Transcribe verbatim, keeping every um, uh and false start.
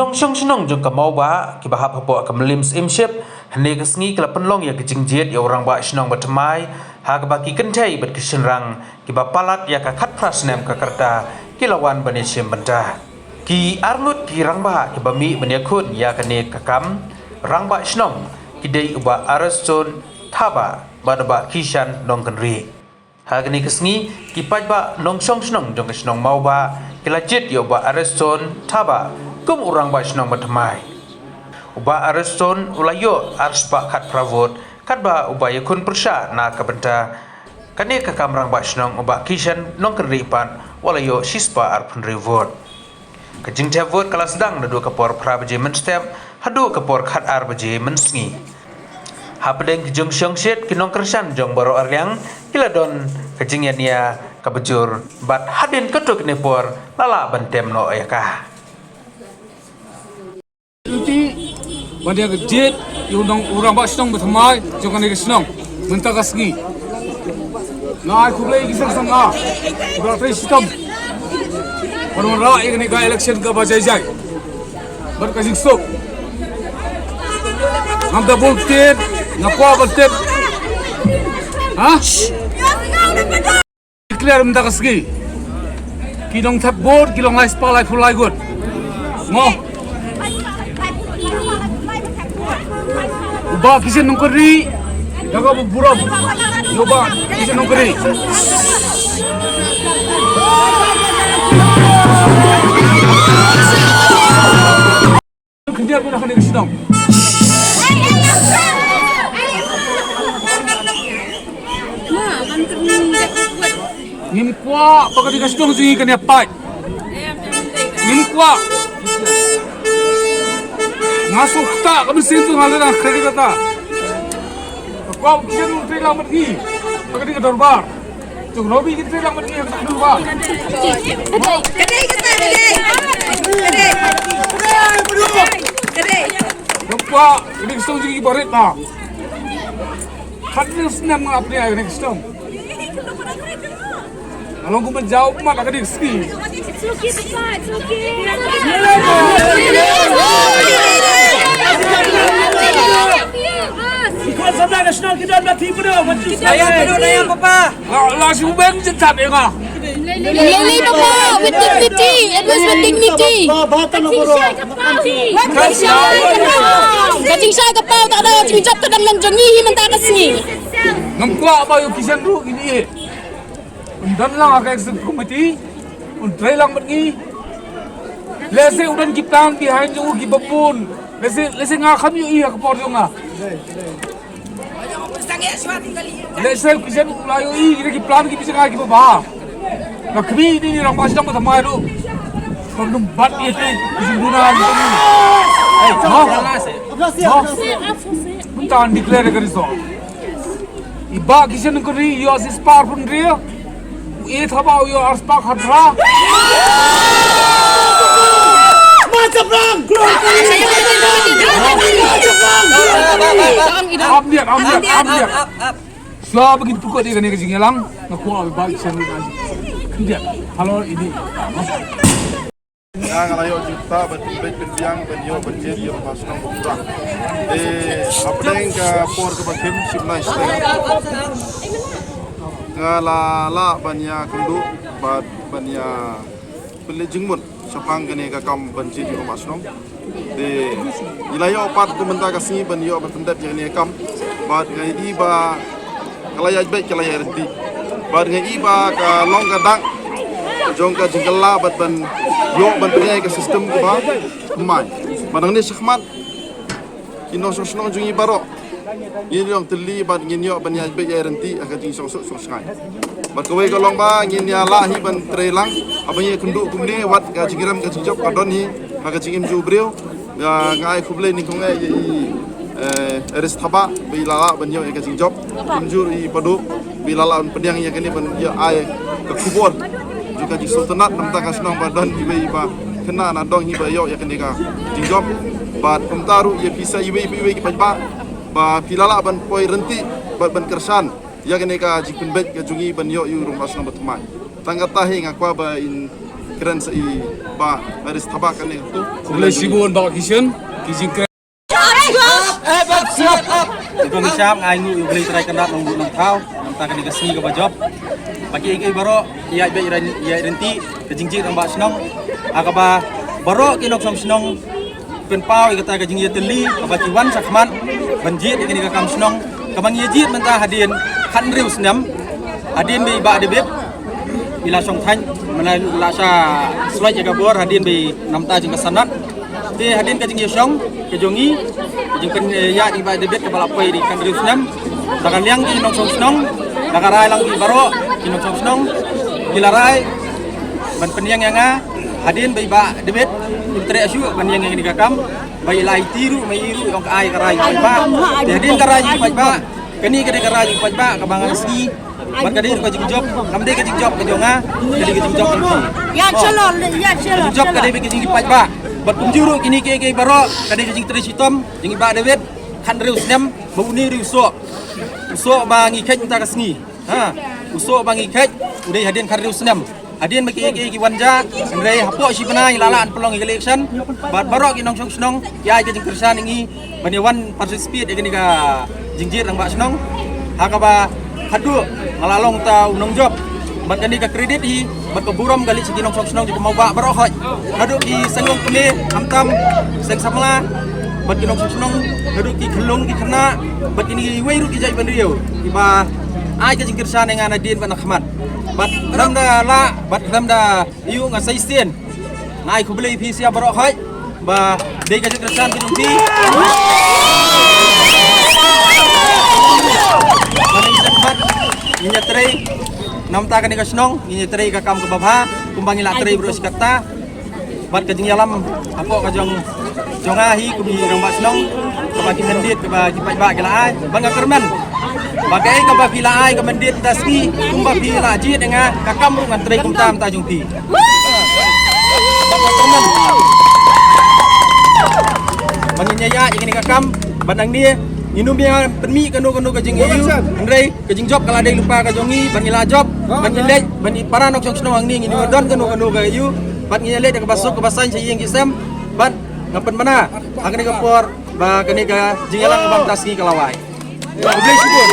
Nongshong shnong jong ka Mawbah kiba hap hapoh ka Mylliem Syiemship hynne ka sngi ki la pynlong ïa ka jingjied ïa u Rangbah Shnong ba thymmai, ha kaba ki kynthei bad ki shynrang kiba palat ïa ka khatphra snem ka rta ki la wan ban ïashim bynta. Ki arngut ki rangbah kiba mih ban ïakhun ïa kane ka kam Rangbah Shnong ki dei u Bah Ariston Thabah bad u Bah Kishan Nongkynrih. Ha kane ka sngi, ki paidbah nongshong shnong jong ka shnong Mawbah ki la jied ïa u Bah Ariston Thabah kum u Rangbah Shnong ba thymmai. U Bah Ariston u la ïoh ar spah khatphra vote, katba uba ïakhun pyrshah na ka bynta kane ka kam Rangbah Shnong u Bah Kishan Nongkynrih pat u la ïoh shi spah arphew hynriew vote. Ka jingthep vote ka la sdang naduh ka por phra baje mynstep haduh ka por khatar baje mynsngi. Hapdeng ki jingshongshit, ki nongkyrshan jong baroh arliang ki la don ka jingïania kaba jur bad hadien katto katne por la lah ban tem noh ïa ka. Duty ban ïa ka jied ïa u nong, u Rangbah Shnong ba thymmai jong kane ka shnong mynta ka sngi. Nga ai khublei ïa ki seng seng, nga u Bah Trei Shitom ban wanrah ïa kane ka election kaba jai jai bad ka jingsuk. Ngam da bun tied, nga kwah ban tip. Ha? Declare mynta ka sngi. Ki nongthep vote ki long lai spah laiphew lai ngut. Mo. U Bah Kishan Nongkynrih, da kaba burom ïa u Bah Kishan Nongkynrih. Khyndiat, khyndiat, khyndiat, khyndiat. Ngim kwah ba ka dei ka shnong jong ngi kan ïa pait. Ngim kwah. Nga sngewthuh ka mynsiem jong nga lada nga kren kata. Nga kwah ba ki ïa trei lang bad ngi ha ka dei ka dorbar. Jong Robi ki trei lang bad ngi ha ka dei ka dorbar. Ka dei, ka dei, ka dei, ka dei. Ka dei. Nga kwah ka dei ka shnong jong ngi ba rit ta. Khatphra snem nga ap ïa ka dei ka shnong. Nga long kum ban jaw mat ha ka dei ka sngi. It's okay, Papa, it's okay. Because of that, national kidon na tipu do, what you say? Daya, daya, daya, Papa. La, la, shu beng jin tap ïa nga. Lily, Papa, with dignity. It was with dignity. Ka jingshai ka pau, ka jingshai ka pau, ta ka jingjop ka dang long jong ngi hi mynta ka sngi. Ngam kwah ba ïa u Kishan ruh ngi ïa. Un don lang ha ka executive committee, un trei lang bad ngi. Lehse u don ki plan behind jong u kiba bun. Lehse, lehse nga kham ïohi ha ka por jong nga. Lehse u Kishan u la ïohi ïa ki plan kiba jong nga kiba bha. Nga khmih ïa ine i rangbah shnong ba thymmai ruh. Kam nym bat ïa ki, ki jingduna ïa ki. Hey, no. No. Mynta un declare ka result. I Bah Kishan Nongkynrih u ïoh shi spah arphew hynriew. U A Thabah u ïoh ar spah khatphra. Am diat, am diat, am diat. Shuwa ba ngin pyrkhat ïa kane ka jingïalang, nga kwah ba Bah Kishan Nongkynrih. Khyndiat, halor ine. Nga, nga la ïoh jingtah ban pynbeit pynbiang ban ïoh ban jied ïa u Bah Shnong ba pura. Te hapdeng ka por kaba khim shim lai shnong, nga la lah ban ïa kynduh bad ban ïa pynleit jingmut shaphang kane ka kam ban jied ïa u Bah Shnong. Te ngi la ïoh pat ka mynta ka sngi ban ïoh ban pyndep ïa kane ka kam. Bad nga i ba ka la ïaid beit ka la ïaid ryntih. Bad nga i ba ka long ka dak jong ka jingkylla bad ban ïoh ban pynïaid ka system kaba thymmai. Bad nangne shakhmat ki nongshong shnong jong ngi baroh ngin ïoh tylli bad ngin ïoh ban ïaid beit ïaid ryntih ha ka jingsngewsuk sngewsngai. Bad kawei ka long ba ngin ïa lah hi ban trei lang haba ngi ïakynduh kumne, wat ka jingrem ka jingjop ka don hi ha ka jingim jong u briew. Nga, nga ai khublei nyngkong eh ïa i, eh, Aris Thabah ba i la lah ban ïoh ïa ka jingjop. Kumjuh i Paduh ba i la lah ban pdiang ïa kane ban ïa ai ka khubor jong ka jingsngewtynnat na bynta ka shnong ba don iwei iba khynnah na dong hi ba ïoh ïa kane ka jingjop. Bad kumta ruh ïa phi sa iwei pa iwei ki paidbah ba phi la lah ban poi ryntih bad ban kyrshan ïa kane ka jingpynbeit ka jong ngi ban ïoh ïa u rangbah shnong ba thymmai. Tang katta hi nga kwah ba in Kren sa i Bah Aris Thabak kane tu. Khublei shibun Bah Kishen, ki jingkren. Ba ngi sham ngai ngu ïa u Blei Trai Kynrad nong nong thaw, nangta kane ka sngi kaba jop. Ba ki ei ki ei baroh, ïa ba i ran ïa ran ti, ka jingjied rangbah shnong. Ha kaba baroh ki nongshong shnong pynpaw ïa kata ka jingïatylli kaba ki wan shakhmat ban jied ïa kane ka kam shnong kaba ngi ïa jied mynta hadien khathynriew snem. Hadien ba i Bah David i la shong thaiñ, mynta la sha slait ïa ka bor hadien ba i namta jong ka sanad. Te hadien ka jingïashong ka jong ngi, ka jingpyn, eh, ïa i Bah David kaba la poi da khathynriew snem. Da ka liang ki nongshong shnong, da ka rai lang ki baroh ki nongshong shnong ki la rai ban pynïeng ïa nga hadien ba i Bah David im treh shuh ban ïeng ïa kane ka kam. Ba i la ïaiti ruh ma i ruh ong ka ai ka rai jong i paidbah. Te hadien ka rai jong i paidbah, kane ka dei ka rai jong i paidbah kaba nga sngi. Bad ka dei ruh ka jingjop, kam dei ka jingjop ka jong nga, ka dei ka jingjop ka jong i. Ïa, shalom, ïa, shalom, jingjop ka dei ka jong i paidbah. Bad kumjuh ruh kine kiei kiei baroh ka dei ka jingtrei shitom jong i Bah David, khathynriew snem ba une ruh u soh. U soh ba ngi kheit mynta ka sngi. Ha, u soh ba ngi kheit u dei hadien khathynriew snem. Hadien ba kiei kiei ki wan jia, hynrei hapoh shi bnai la lah ban pynlong ïa ka election. Bad baroh ki nongshong shnong ki ai ka jingkyrshan ïa ngi ban ïa wan participate ïa kane ka jingjied rangbah shnong. Ha kaba haduh nga la long ta u nongjop. Bad kane ka credit hi bad ka burom ka leit sha ki nongshong shnong jong ka Mawbah baroh hoi. Haduh ki seng longkmie, khamtam seng samla, bad ki nongshong shnong, haduh ki khyllung ki khynnah, bad kine kiwei ruh ki jaitbynriew kiba ai ka jingkyrshan ïa nga nadien bad nakhmat. Bad khlem da lah, bad khlem da ïoh nga sa shisien, nga ai khublei ïa phi sha baroh hoi ba dei ka jingkyrshan ka jong phi. Bad ngin ïa trei namar kane ka shnong, ngin ïa trei ka kam kaba bha kumba ngi la trei baroh shi katta. Bad ka jingïalam hapoh ka jong jong nga hi kum i rangbah shnong, kaba ki mandit kaba ki paidbah ki la ai, ba nga kyrmen ba kaei kaba phi la ai ka mandit ta sngi kumba phi la jied ïa nga, ka kam ruh ngan trei kumta mynta jong phi. Ba nga kyrmen ba ngin ïa ïaid ïa kane ka kam. Bad nangne ngin ym ïa pynmih kano kano ka jingïohi, hynrei ka jingjop ka la dei lypa ka jong ngi, ba ngi la jop, ba ngi leit, ba ngi para nongshong shnong hangne ngin ym don kano kano ka ïohi. Bad ngin ïa leit da kaba suk kaba saiñ sha ïing ki sem. Bad nga pynbna ha kane ka por ba kane ka jingïalang kaba mynta sngi ka la wai. Khublei shibun.